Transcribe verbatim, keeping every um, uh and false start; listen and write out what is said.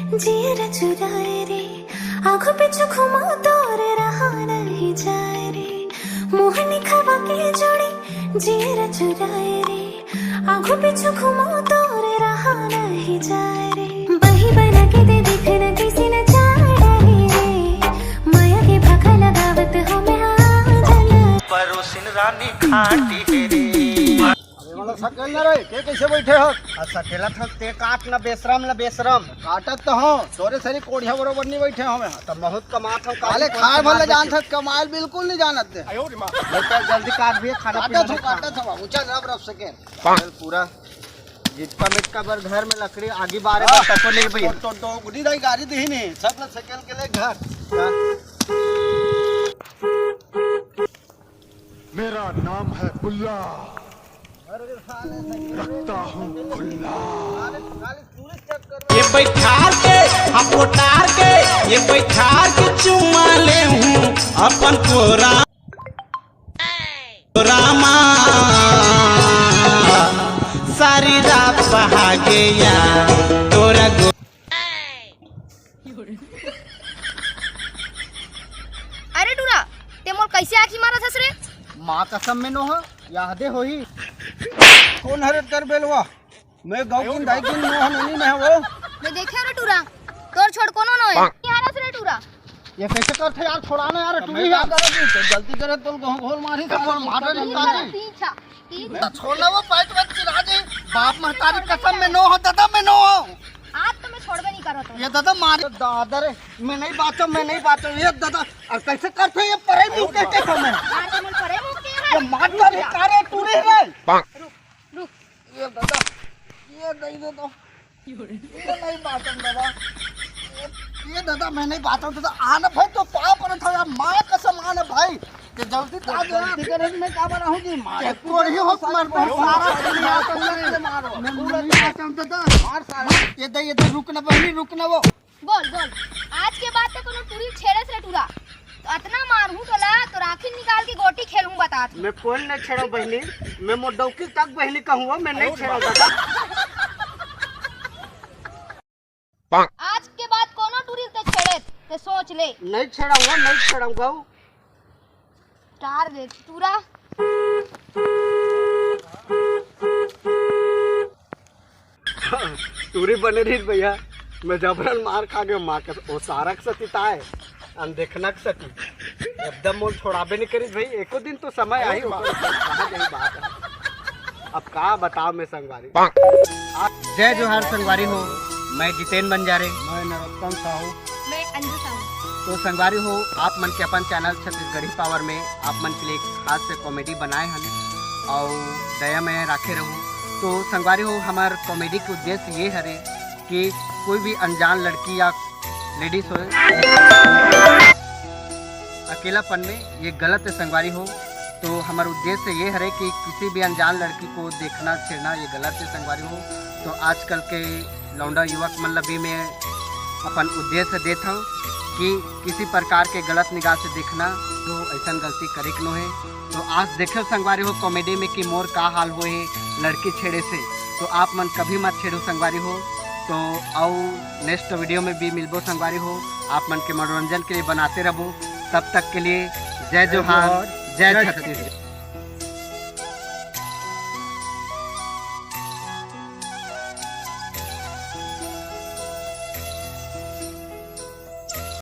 जियर चुराए रे, आँखों पे छुखुमा तोर रहा नहीं जाए रे, मुँह निखवा के जोड़ी जियर चुराए रे, आँखों पे छुखुमा तोर रहा नहीं जाए रे, बही बना के दे दिख न किसी न चाहे रे, माया के भाखा लगावत हो मैं आ जाना। परोसिन रानी खाटी हे रे। अरे वाला सकेल ना रे, के कैसे बैठे हो? आ सकेलत हो ते काट ना बेशरम ला बेशरम। काटत तो हो, तोरे सरी कोढ़िया बरोबर नहीं बैठे हो मैं। तो बहुत कमात हो, अरे खाए भले जानत हो, कमाल बिल्कुल नहीं जानत दे। बेटा जल्दी काट भी खाना पीना काटत हो, काटत हो, ऊंचा रब रब सकेल। चल पूरा जितका मिटका बर घर में लकड़ी आगी बारे बर तको नहीं भैया। तो, तो, तो गुडी दाई गाड़ी दी नहीं, सब ला सकेल के ले घर। मेरा नाम है बुल्ला, रखता हूँ खुल्ला। ये बैठार के, हम उतार के, ये बैठार के चुमा ले हूँ अपन कोरा, रामा सारी रात बहा गया तोरा गो। अरे टूरा, ते मोर कैसे आँखी मारत हस रे? माँ कसम में नोह, यादे होही। कौन हरे कर बेलवा? मैं गौ किन दाई किन नोह नोनी में वो। मैं देखे रे टूरा, तोर छोड़ कोनो नोहे। की हालत रे टूरा? ये कैसे करथे यार, छोड़ा ना यार, टूरी यार। गलती करे तो घोल मारी, घोल मारे नहीं काटे। तीन छा। छोड़ना वो पैंट वैंट चिरा दे। बाप महतारी कसम में नोह, दादा में नोह। आज तो मैं छोड़बे नहीं करत हूँ। ये दादा मारे। दादा रे, मैं नहीं बाचो, मैं नहीं बाचो। ये दादा, अब कैसे करथे ये परे मुंह के, के मैं? मार के मुंह परे मुंह के है। ये मार कर कारे टूरी रे। रुक, रुक। ये दादा, ये दे दे तो। ये नहीं बाचन दादा। ये, ये दादा, मैं नहीं बाचन दादा। आना भाई, तो पाँव पर था यार, माँ कसम आना भाई। ते जल्दी आ जा। गलती करे मैं का बनाऊंगी माँ? ये कोढ़ी हो, मर पर सारा दुनिया को लग के मारो। मैं नहीं बाचन दादा। मार सारा। ये दे, ये दे, रुक ना बहनी, रुक ना वो। बोल, बोल। आज के बाद तो कोनो टूरी छेड़े से टूरा। तो अतना मारहूँ तोला, तो राखी निकाल के गोटी खेलहूँ बतात। मैं कोई नहीं छेड़ो बहनी, मैं मोर डौकी तक बहनी कहूँ, मैं नहीं छेड़ो दादा। आज के बाद कोनो टूरी ते छेड़े, ते सोच ले। नहीं छेड़ूंगा, नहीं छेड़ूंगा। टार दे टूरा। टूरी बने रही भैया, मैं जबरन मार खा गयो, माँ के ओ सारक सती ताए, अनदेखनक सती, एकदम मोल छोड़ाबे नहीं करी भाई, एको दिन तो समय आई होगा, कहाँ गई बात है। अब का बताओ मैं संगवारी। जय जोहार संगवारी हो, मैं जितेन बंजारे। मैं नरोत्तम साहू। मैं अंजू साहू। तो संगवारी हो, आप मन के अपन चैनल छत्तीसगढ़ी पावर में आप मन के लिए एक खास से कॉमेडी बनाए हन और दया में राखे रहू। तो संगवारी हो, हमार कॉमेडी के उद्देश्य ये हरे कि कोई भी अनजान लड़की या लेडीज हो अकेलापन में, ये गलत है संगवारी हो। तो हमार उद्देश्य ये हरे कि किसी भी अनजान लड़की को देखना छेड़ना ये गलत है संगवारी हो। तो आजकल के लौंडा युवक मन ला भी मैं अपन उद्देश्य देत हूँ कि किसी प्रकार के गलत निगाह से देखना, तो ऐसा गलती करे के नो है। तो आज देखो संगवारी हो कॉमेडी में कि मोर का हाल होए लड़की छेड़े से, तो आप मन कभी मत छेड़ो संगवारी हो। तो आओ नेक्स्ट वीडियो में भी मिलबो संगवारी हो, आप मन के मनोरंजन के लिए बनाते रहबो। तब तक के लिए जय जोहार, जय छत्तीसगढ़।